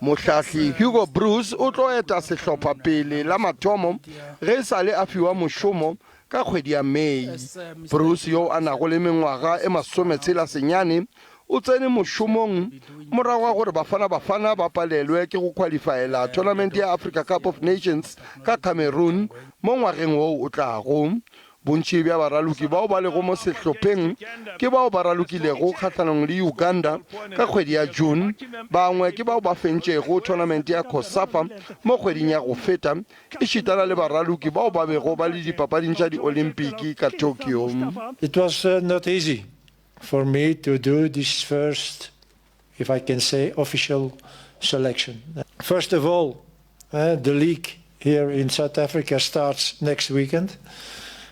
Mohlahli Hugo Broos o tlo eta sehlopha pele la mathomo ge e sa le a fiwa mošomo ka kgwedi ya May. Broos yo a nago le mengwaga e masometshela senyane o tsene mošomong morago ga gore Bafana Bafana ba palelwe ke go khwalifaela thonamente ya Africa Cup of Nations ka Cameroon mo ngwageng woo o tlago. Bontši bja baraloki bao ba lego mo sehlopheng ke bao ba ralokilego kgahlanong le Uganda ka kgwedi ya June, bangwe ke bao ba fentšego thonamente ya COSAFA mo kgweding ya go feta, ešitana le baraloki bao ba bego ba le dipapading tša Diolimpiki ka Tokyo. It was not easy for me to do this first, if I can say, official selection. First of all, the league here in South Africa starts next weekend,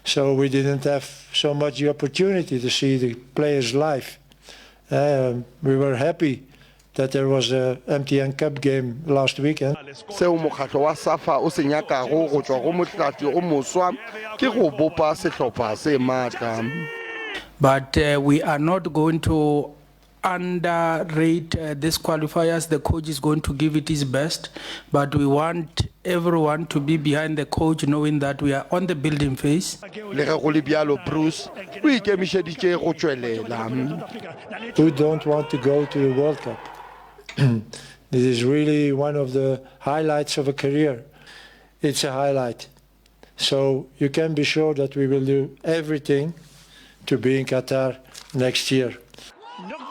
so we didn't have so much the opportunity to see the players live. We were happy that there was a MTN Cup game last weekend. Seo mokgatlo wa SAFA o se nyakago go tšwa go mohlahli o moswa ke go bopa sehlopha se matla. But we are not going to underrate these qualifiers. The coach is going to give it his best, but we want everyone to be behind the coach knowing that we are on the building phase. Le ge go le bjalo, Broos o ikemišeditše go tšwelela. Who don't want to go to the World Cup? This is really one of the highlights of a career. It's a highlight. So you can be sure that we will do everything to be in Qatar next year.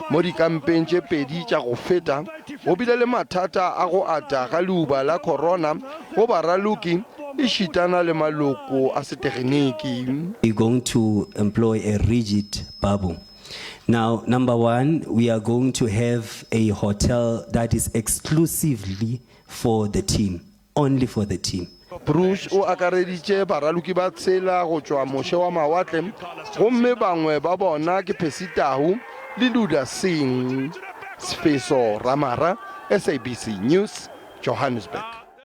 Mo dikampeng tše pedi tša go feta, go bile le mathata a go ata ga leuba la corona go baraloki ešitana le maloko a setegeniki. We're going to employ a rigid bubble. Now, number one, we are going to have a hotel that is exclusively for the team, only for the team. Bruce o akareditše baraloki ba tshela go tšwa moše wa mawatle gomme bangwe ba bona ke Percy Tau le Luda Singh. Sefeso Ramara, SABC News, Johannesburg.